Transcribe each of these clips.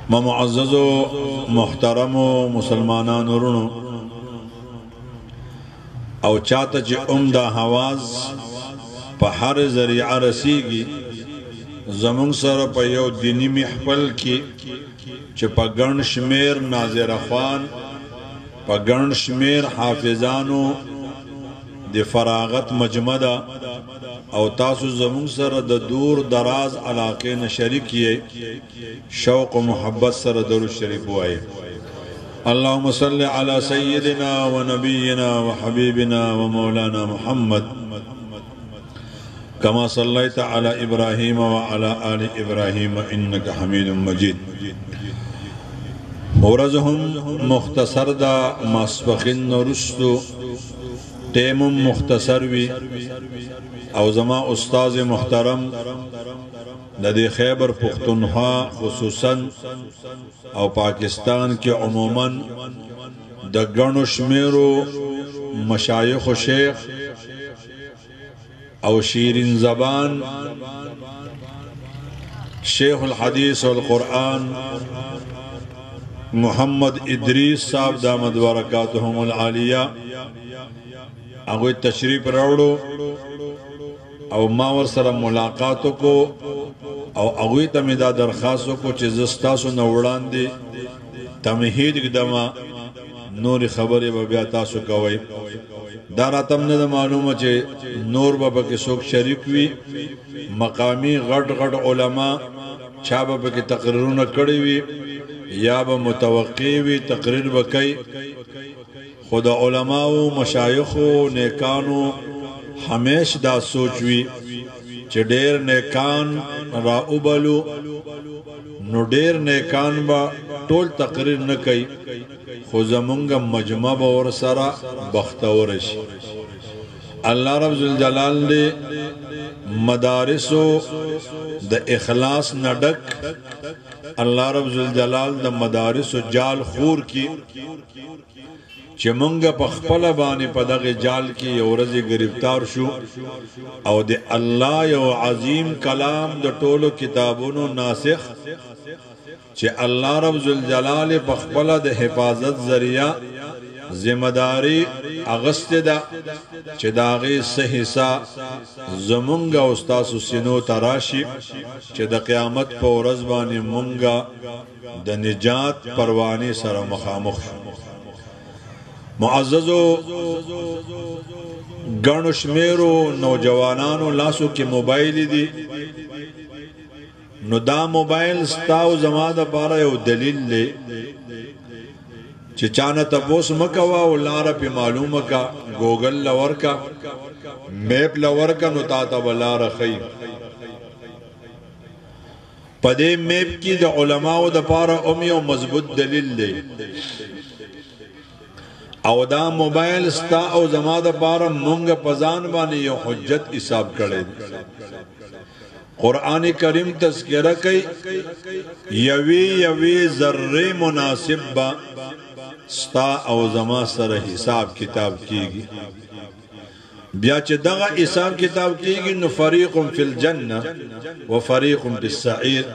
معززو محترمو مسلمانانو ورونو او چاته چې دا حواز په هر ذریعه رسیږي، زمونږ سره په یو دیني محفل کې چې په ګڼ شمیر ناظر خوان، په ګڼ شمیر حافظانو د فراغت مجمع ده او تاسو زمونږ سره د دور دراز علاقې نه شریک یې، شوق و محبت سره درود شریف وایي. اللهم صل على سيدنا ونبينا وحبيبنا ومولانا محمد كما صليت على إبراهيم وعلى آل إبراهيم إنك حميد مجيد. ورځهم مختصر دا ماسپخین نورستو ټیم مختصر وی او زما استاد محترم د دې خیبر پښتونخوا خصوصا او پاکستان کې عموما د ګڼو شمیرو مشایخ و شیخ او شیرین زبان شیخ الحدیث والقرآن محمد ادریس صاحب دامد برکاتهم العالیہ هغوی تشریف راوړو او ما ورسره ملاقات وکړو او هغوی ته مې دا درخواست وکړو چې زه ستاسو نه وړاندې تمهید ږدمه، نورې خبرې به بیا تاسو کوئ. دا راته هم نه ده معلومه چې نور به پکې څوک شریک وي، مقامي غټ غټ علما چا به پکې تقریرونه کړي وي یا به متوقع وي تقریر به کوي، خو د علماو مشایخو نیکانو همیش دا سوچ وي چې ډېر نیکان را وبلو نو ډېر نیکان به ټول تقریر نه کوي، خو زمونږ مجمع به ورسره بختور شي. الله رب ذوالجلال دې مدارسو د اخلاص نه ډک، الله رب ذوالجلال د مدارسو جال خور کی چې مونږ په خپل باندې په دغه جال کې یو ورځ گرفتار شو او د الله یو عظیم کلام د ټولو کتابونو ناسخ چې الله رب ذوالجلال په خپل د حفاظت ذریعہ ذمہ داری اغستې ده چې د هغې څه حصه زمونږ او ستاسو سینو ته راشي چې د قیامت په ورځ باندې مونږ د نجات پروانې سره مخامخ شو. معززو ګڼو شمیرو نوجوانانو لاسو کې موبایل دي، نو دا موبایل ستا او زما دپاره یو دلیل دی چې چا نه تپوس مه کوه او لاره پې معلومه که، ګوګل له ورکه، map له ورکه، نو تا ته به لاره ښیي. په دې map کې د علماو دپاره هم یو مضبوط دلیل دی او دا موبایل ستا او زما دپاره مونږ په ځان باندې یو حجت حساب کړی دی. قرآن کریم تذکرہ کوي یوې یوې ذرې مناسب به ستا او زما سره حساب کتاب کیږي. بیا چې دغه حساب کتاب کیږي نو فریق فی الجنه و فریق فی السعیر،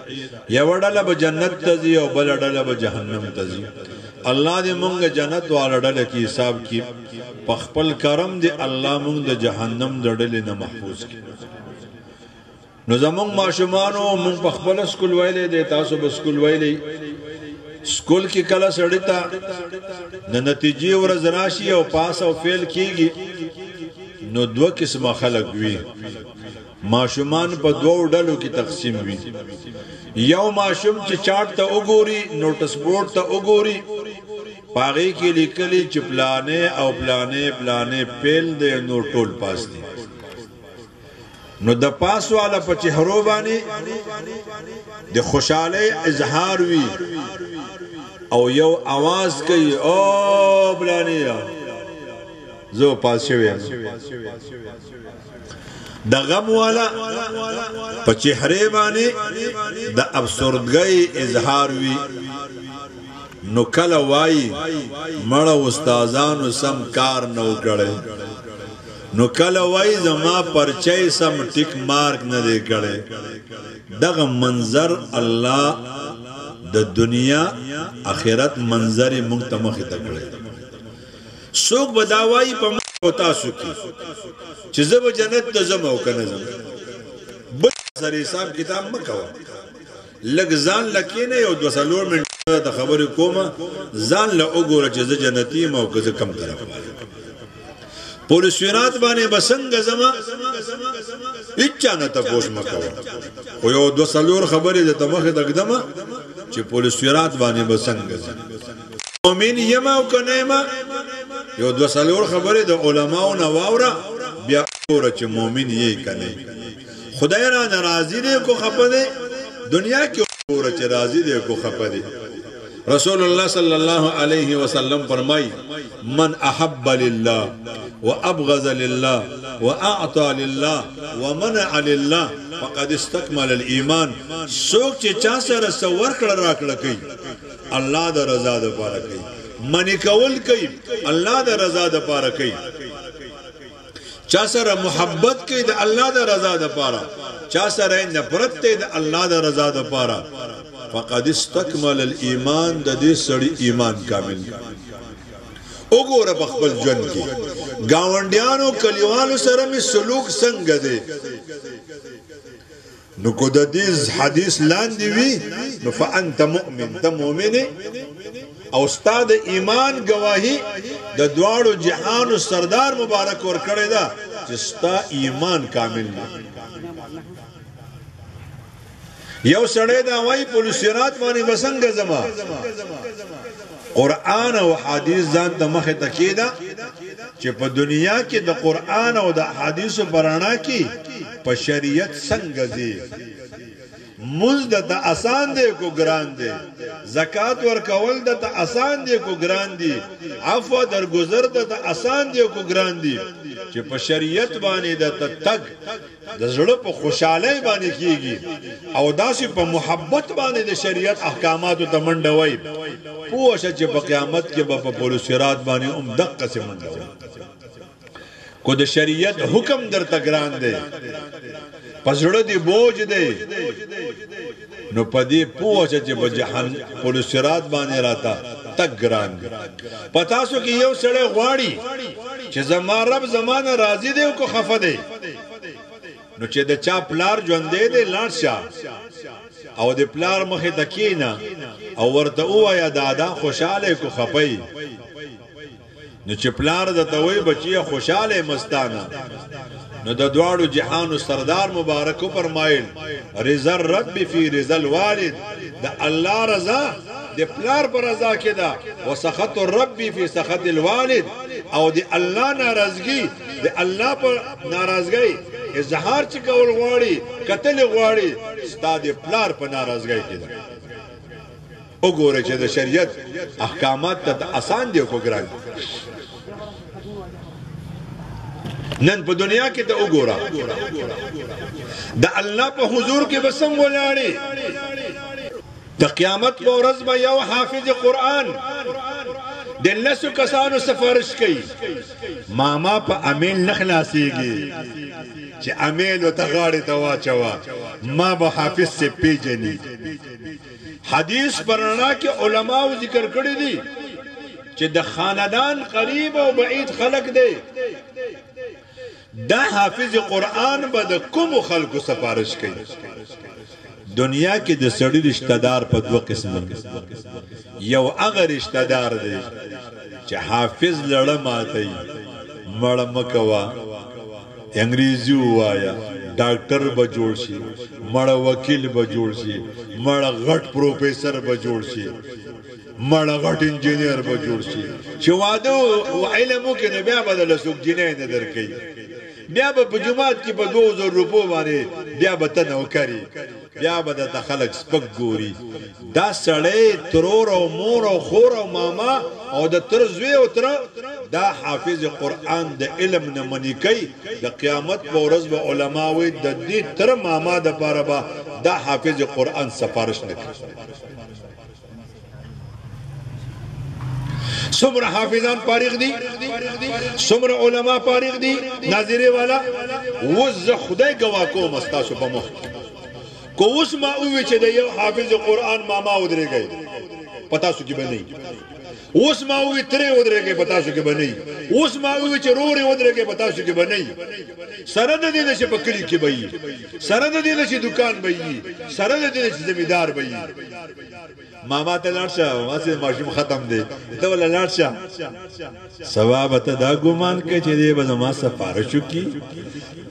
یوه ډله به جنت ته ځي او بله ډله به جهنم ته ځي. الله دې مونږ جنت والا ډله کې حساب کړي، په خپل کرم دې الله مونږ د جهنم د ډلې نه محفوظ کړي. نو زمونږ ماشومانو مونږ په خپله سکول ویلی دی، تاسو به سکول ویلی. سکول کې کله سړی ته د نتیجې ورځ راشي او پاس او فیل کیږي نو دوه قسمه خلک وي. ماشومان په دوو ډلو کې تقسیم وي. یو ماشوم چې چارټ ته وګوري، notice board ته وګوري، په هغې کې لیکلي چې پلانې او پلانې پلانې فیل دی، نور ټول پاس دي. نو د پاس والا په چهرو باندې د خوشحالۍ اظهار وي او یو आवाज کوي او پلانې زه پاس شوی یم. د غم والا په چهرې باندې د افسردګۍ اظهار وي. نو کله وایي مړه استادانو سم کار نه وکړی، نو کله وایي زما پرچې سم tick mark نه دی کړی. دغه منظر الله د د دنیا اخرت منظر مونږ ته مخې ته کړی. څوک به دا وایي په ما تاسو کې چې زه به جنت ته ځم او که نه ځم؟ بل سره حساب کتاب مه کوه، لږ ځان له کښېنه، یو دوه څلور منټه د خبرې کومه، ځان له وګوره چې زه جنتي یم او که زه کم طرف وایم. پل صراط باندې به څنګه ځم هېچا نه تپوس مه کوه، خو یو دوه څلور خبرې درته مخې ته ږدمه چې پل صراط باندې به څنګه ځم، مؤمن یم او که نه یم. یو دوه څلور خبرې د علماو نه واوره، بیا وګوره چې مؤمن یې که نه. خدای را نه راضي دی کو خفه دی؟ دنیا کې وګوره چې راضي دی کو خفه دی. رسول الله صلی الله علیه وسلم فرمای من احب لله وابغض لله واعطى لله ومنع لله فقد استكمل الايمان. څوک چې چا سره څه ورکړه راکړه کوي الله د رضا دپاره کوي، منې کول کوي الله د رضا دپاره کوي، چا سره محبت کوي د الله د رضا دپاره، چا سره نفرت دی د الله د رضا دپاره، فقد استكمل الايمان. د دې سړي ایمان کامل. وګوره په خپل ژوند کې ګاونډیانو کلیوالو سره مې سلوک څنګه دی. نو کو د دې حدیث لاندې وي نو فانت مؤمن، ته مؤمن او ستا د ایمان گواهی د دواړو جهانو سردار مبارک ورکړی ده چې ستا ایمان کامل دی. یو سړی دا وایي پل صراط باندې به څنګه ځمه؟ قرآن او حدیث ځان ته مخې ته کېده چې په دنیا کې د قرآن او د حدیثو په رڼا کې په شریعت څنګه ځي. مونځ درته اسان دی کو ګران دی، زکات ورکول درته اسان دی کو ګران دی، عفو درګذر درته اسان دی کو ګران دی، چې په شریعت باندې درته تګ د زړه په خوشحالۍ باندې کیږي او داسې په محبت باندې د شریعت احکاماتو ته منډه وایي، پوه شه چې په قیامت کې به په پل صراط باندې هم دقسې منډه وایي. کو د شریعت حکم درته ګران دی، په زړه دې بوج دی، نو په دې پوه شه چې په جهان پل صراط باندې راته تک ګران دی. په تاسو کې یو سړی غواړي چې زما رب زما نه راضي دی او که خفه دی، نو چې د چا پلار ژوندی دی لاړ شه او د پلار مخې ته کښېنه او ورته ووایه دادا خوشحاله کو خفه یې. نو چې پلار درته وایي بچیه خوشحاله یم ستا نه، نو د دواړو جهانو سردار مبارک وفرمایل رضا الرب فی رضا الوالد، د الله رضا د پلار پر رضا کې ده، وسخط الرب فی سخط الوالد، او د الله ناراضګي د الله پر ناراضګۍ اظهار چې کول غواړي کتل غواړي ستا د پلار په ناراضګۍ کې ده. وګوره چې د شریعت احکامات ته اسان دی او ګران دي. نن په دنیا کې ته وګوره د الله په حضور کې به څنګه ولاړې. د قیامت په ورځ به یو حافظ قرآن د لسو کسانو سفارش کوي. ماما په امیل نه خلاصېږي چې امیل ورته غاړې ته واچوه، ما به حافظ صاحب پېژني. حدیث پر رڼا کې علماو ذکر کړی دي چې د خاندان قریب او بعید خلق دی، دا حافظ قرآن به د کومو خلکو سفارش کوي. دنیا کې د سړي رشتہ دار په دوه قسمه، یو هغه رشتہ دار دی چې حافظ لړه ماتوي، مړه مه کوه، انګریزي ووایه، ډاکټر به جوړ شي، مړه وکیل به جوړ شي، مړه غټ پروفیسر به جوړ شي، مړه غټ انجینر به جوړ شي. چې واده او علم وکړي نو بیا به درله څوک جینۍ نه درکوي، بیا به په جومات کې په 2000 روپو باندې بیا به ته نوکري، بیا به درته خلک سپک ګوري. دا سړی ترور او مور او خور او ماما او د تر زوی او تره دا حافظ قرآن د علم نه منې کوي. د قیامت په ورځ به علما وایي د دې تر ماما دپاره به دا حافظ قرآن سفارش نه کوي. څومره حافظان فارغ دي، څومره علما فارغ دي، ناظرې والا. اوس زه خدای ګواه کوم ستاسو په مخ کې، کو اوس ما ووی چې د یو حافظ قرآن ماما ودرېږئ، په تاسو کې به نه. اوس ما ووی ترې ودرېږئ، په تاسو کې به نه. اوس ما ووی چې رورې ودرېږئ، په تاسو کې به نه. سره د دې نه چې په کلي کې به یي، سره د دې نه چې دکان به یي، سره د دې نه چې زمیندار به یي. ماما ته لاړ شه، ما سي ماشوم ختم دی، ته ولا لاړ شه. سبا به ته دا ګمان کوې چې دی به زما سفارش وکړي.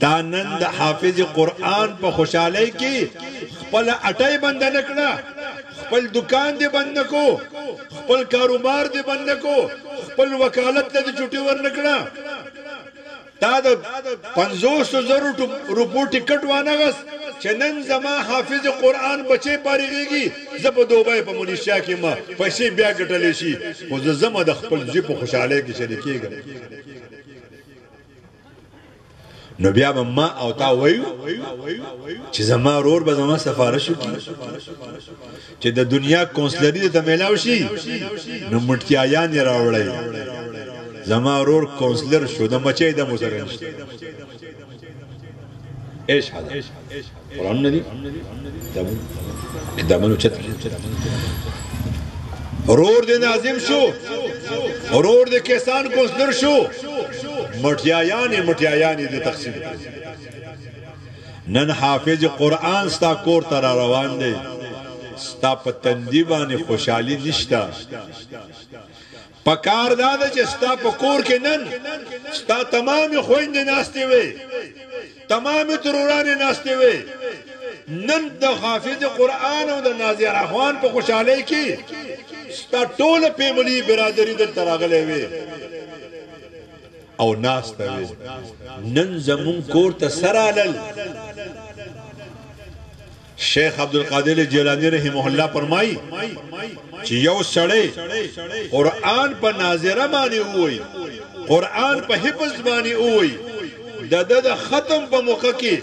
تا نن د حافظ قرآن په خوشحالۍ کې خپله اټۍ بنده نه کړه، خپل دکان دې بند نه کو، خپل کاروبار دې بند نه کو، خپل وکالت ته دې چوټي ورنه کړه. تا د 50,000 روپو ټکټ وانه غست چې نن زما حافظ قرآن بچې پارغېږي، زه په دوبۍ په ملیشیا کې ما پیسې بیا ګټلی شي، خو زه ځمه د خپل زوی په خوشحالۍ کې شریکېږم. نو بیا به ما او تا وایو چې زما رور به زما سفارش وکړي چې د دنیا کونسلري درته میلاو شي، نو مټیایان یې راوړی. زما رور کونسلر شو، د مچۍ دم ورسره نشته. ايش هذا؟ قرآن ندي؟ کتابونو چت رور دې ناظم شو، رور دې کسان کونسلر شو، مټیایانې مټیایانې دې تقسیم کړې. نن حافظ قرآن ستا کور ته را روان دی، ستا په تندي باندې خوشحالي نشته. پکار دا ده چې ستا په کور کې نن ستا تمامې خویندې ناستې وې، تمامې ترورانې ناستې وې. نن د حافظ قرآن او د ناظر اخوان په خوشحالۍ کې ستا ټوله فیملی برادري دلته راغلی وې او ناسته وې. نن زمونږ کور ته څه رالل؟ شیخ عبدالقادر جیلانی رحمه الله فرمایي چې یو سړی قرآن په ناظره باندې ووایي، قرآن په حفظ باندې ووایي، د ده د ختم په موقع کې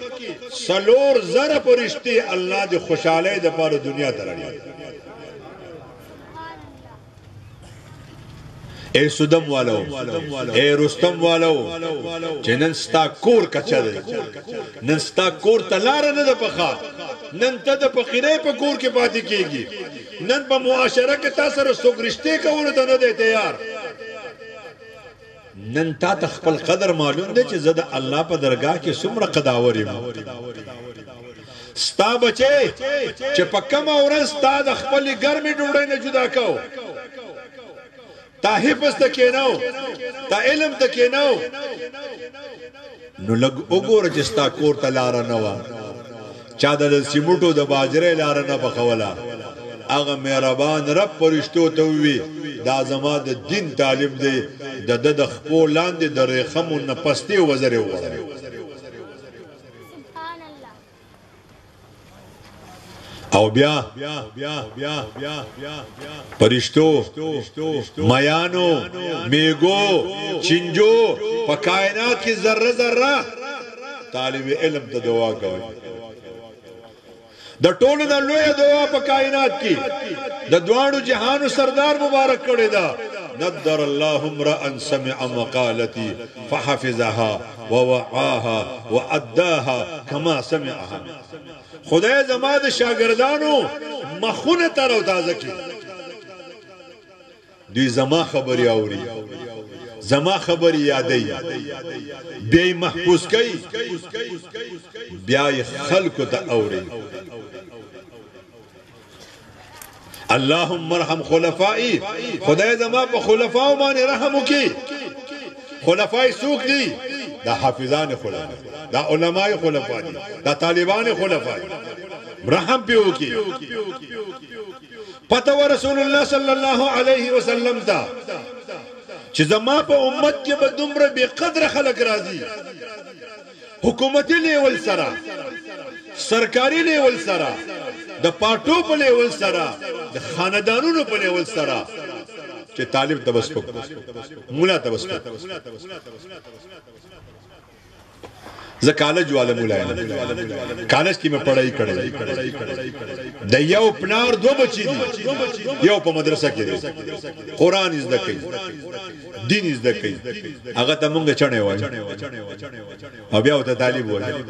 4000 فرشتې الله د خوشحالۍ دپاره دنیا ته راوړي. اے سدم والو، اے رستم والو، چې نن ستا کور کچه دی، نن ستا کور ته لاره نه ده پخه، نن ته د فقیرۍ په کور کې پاتې کیږي، نن په معاشره کې تا سره څوک رشتې کولو ته نه دی تیار. نن تا ته خپل قدر معلوم دی چې زه د الله په درګاه کې څومره قداور یم. ستا بچی چې په کومه ورځ تا د خپلې ګرمې ډوډۍ نه جدا کو، تا حفظ ته کېناو، تا علم ته کېناو، نو لږ وګوره چې ستا کور ته لاره نه وه، چا د سیمټو د باجرې لاره نه پخوله. هغه مهربان رب فرشتو ته ووی دا زما د دین طالب دی، د ده د خپو لاندې د ریخمو نه پستې وزرې وغوړوي. او بیا پرشتو، میانو، میگو، چنجو په کائنات کې ذره ذره طالب علم ته دعا کوي. د ټولو نه لویه دعا په کائنات کې د دواړو جهانو سردار مبارک کړې ده. نذر الله امرأ سمع مقالتي فحفظها ووعاها وأداها كما سمعها. خدای زما د شاګردانو مخونه تر او تازه کړي، دوی زما خبرې اوري، زما خبرې یادوي، بیا یې محفوظ کوي، بیا یې خلکو ته اوري. اللهم ارحم خلفائي، خدای زما په خلفاو باندې رحم وکړي. خلفای څوک دي؟ دا حافظان خلفا، دا علماء خلفا دي، دا طالبان خلفا دي. رحم پې وکړي. پته و رسول الله صلی الله علیه وسلم ته چې زما په امت کې به دومره بې قدره خلک راځي، حکومتي لیول سره، سرکاري لیول سره، د پاټو په لیول سره، د خاندانونو په لیول سره، چې طالب ته به سپک، مولا ته به سپک. زه کالج والا مولا یم، کالج کې مې پړای کړی. د یو پلار دوه بچي دي، یو په مدرسه کې دی، قرآن زده کوي، دین زده کوي، هغه ته مونږ چڼې وایو او بیا ورته طالب وایو.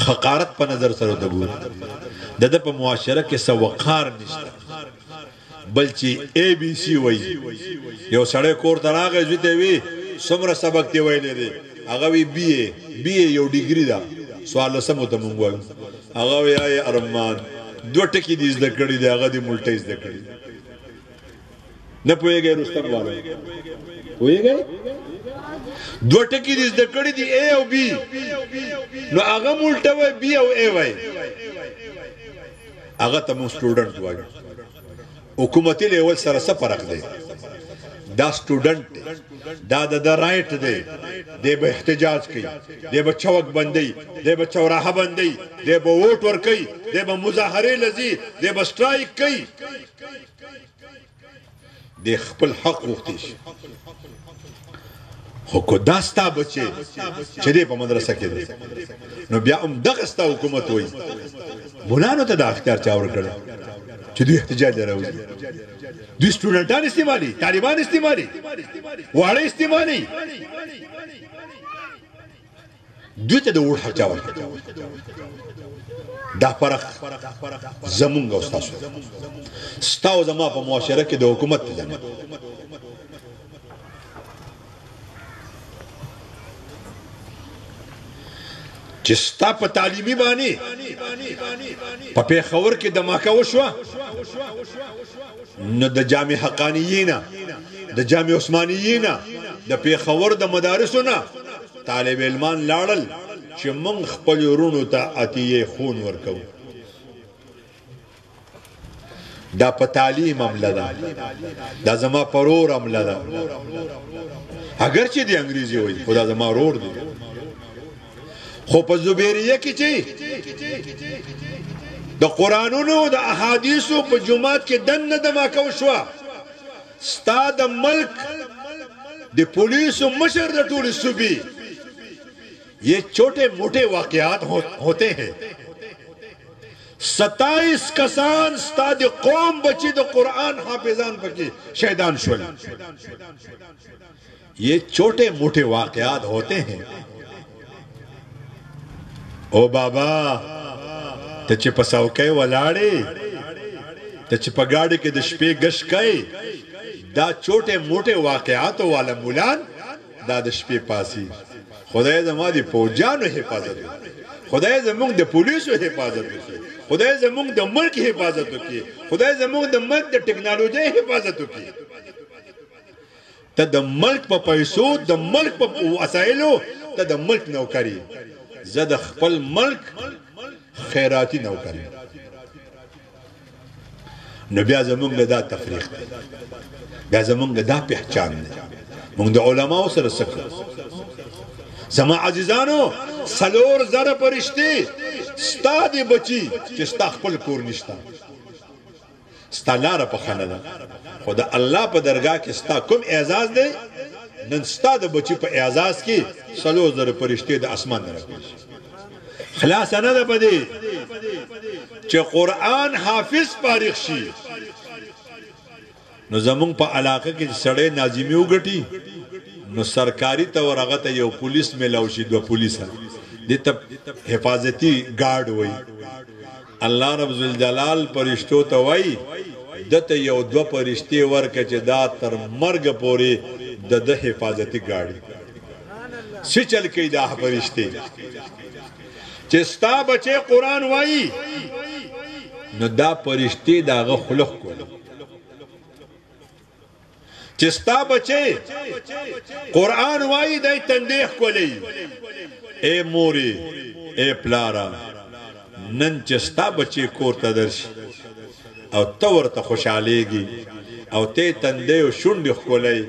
حقارت په نظر سره ته ګوري. د ده په معاشره کې څه وقار نشته. بل چې ای بي سي وایي، یو سړی کور ته راغی، زوی ته وی څومره سبق دی ویلی دی؟ هغه وی بي ای، بي ای یو ډیګري ده، 14 ته مونږ وایو. هغه وی ای ارمان، 2 ټکي دې زده کړي دي، هغه دې ملټۍ زده کړي. نه پوهېږئ رستم والا؟ پوهېږئ؟ 2 ټکي دې زده کړي دي، ای او بي، نو هغه ملټه وایي، بي او ای وایي. هغه ته مونږ سټوډنټ وایو. حکومتي لیول سره څه فرق دی؟ دا سټوډنټ دی، دا د ده رایټ دی، دی به احتجاج کوي، دی به چوک بندوي، دی به چوراهه بندوي، دی به ووټ ورکوي، دی به مظاهرې لځي، دی به سټرایک کوي، دی خپل حق غوښتی شي. خو که دا ستا بچی چې دی په مدرسه کې دی، نو بیا هم دغه ستا حکومت وایي. مولانو ته دا اختیار چا ورکړی چې دوی احتجاج راوځي؟ دوی سټوډنټان استعمالي، طالبان استعمالي، واړه استعمالي، دوی ته د ووټ حق چا ورکړی؟ دا فرق زمونږ او ستاسو، ستا او زما په معاشره کې د حکومت دی. چې ستا په تعلیمي باندې په پېښور کې دماکه وشوه، نو د جامع حقانیې نه، د جامع عثمانیې نه، د پېښور د مدارسو نه طالب علمان لاړل چې موږ خپل وروڼو ته عطیې خون ورکوو. دا په تعلیم عمله ده، دا زما په رور عمله ده. اگر چې دی انګریزي وایي، خو دا زما رور دی. خو په زبیریه کې چې د قرآنونو د احادیثو په جومات کې دننه دماکه وشوه، ستا د ملک د پولیسو مشر د ټولې صوبې، یہ چھوٹے موٹے واقعات ہوتے ہیں. 27 کسان ستا د قوم بچی د قرآن حافظان پکې شهیدان شول. یہ چھوٹے موٹے واقعات ہوتے ہیں. او بابا، ته چې په څوکۍ ولاړې، ته چې په ګاډي کې د شپې ګش کوې، دا چھوٹے موټے واقعاتو والا مولان دا د شپې پاسي. خدای زما د فوجانو حفاظت وکړي، خدای زموږ د پولیسو حفاظت وکړي، خدای زموږ د ملک حفاظت وکړي، خدای زموږ د ملک د ټکنالوژۍ حفاظت وکړي. ته د ملک په پیسو، د ملک په وسایلو، ته د ملک نوکر یې. زه د خپل ملک خیراتی نوکر یم. نو بیا زمونږ دا تفریق دی، بیا زمونږ دا پہچان دی. مونږ د علماو سره څه کړو؟ زما عزیزانو، 4000 فرشتې ستا د بچي چې ستا خپل کور نشته، ستا لاره پخه نه ده، خو د الله په درگاه کې ستا کوم اعزاز دی؟ نن ستا د بچي په اعزاز کې 4000 فرشتې د اسمان نه راکوزي. خلاصه نه ده په دې چې قرآن حافظ فارغ شي. نو زمونږ په علاقه کې چې سړی ناظمي وګټي، نو سرکاري ته ورغه ته یو پولیس میلاو شي، 2 پولیسه دې ته حفاظتي ګارډ وایي. الله رب ذوالجلال فرشتو ته وایي ده ته یو 2 فرشتې ورکړه چې دا تر مرګه پورې د ده حفاظتي ګاډي. څه چل کوي دا فرشتې؟ چې ستا بچی قرآن وایي، نو دا فرشتې د هغه خوله ښکلوي. چې ستا بچی قرآن وایي، دی تندې ښکلوي. ای مورې، ای پلاره، نن چې ستا بچی کور ته درشي او ته ورته خوشحالېږي او ته تندې او شونډې ښکلوي،